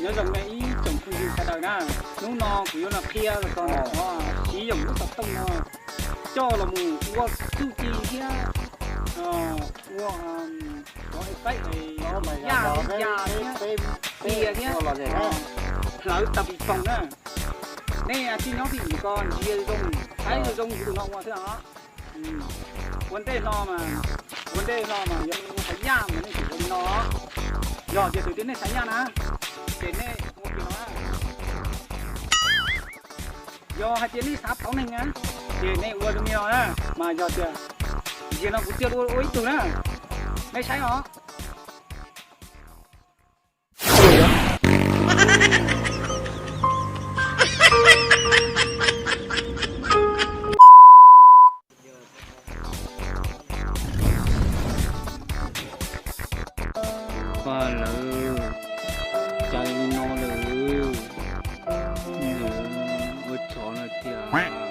Nyob zoo ib tsoom phooj ywg sawv daws na, hnub no kuv yuav los qhia los txog ntawm qhov siv yoom lub xov tooj no coj los mus ua txuj ci thiab ua cov effect yaj yaj thiab qia thiab hlawv tau pis poog na. Nej tsis nyob tim ko ntsia zoo, saib zoo zoo kuv tus no ua xwb os. Ua ntej no mas, ua ntej no mas yog nej ua xav yaj mas nej tsum ua li no. Yog tias tus twg nej xav yaj na, ces nej ua li no na. Yog hais tias nej xav pauv neeg na, ces nej ua li no na. Mas yog tias ntsia no kuv tij ua ib tug na, nej saib os. Pab lawv cais li no lawm, ua tsov lawm tiag.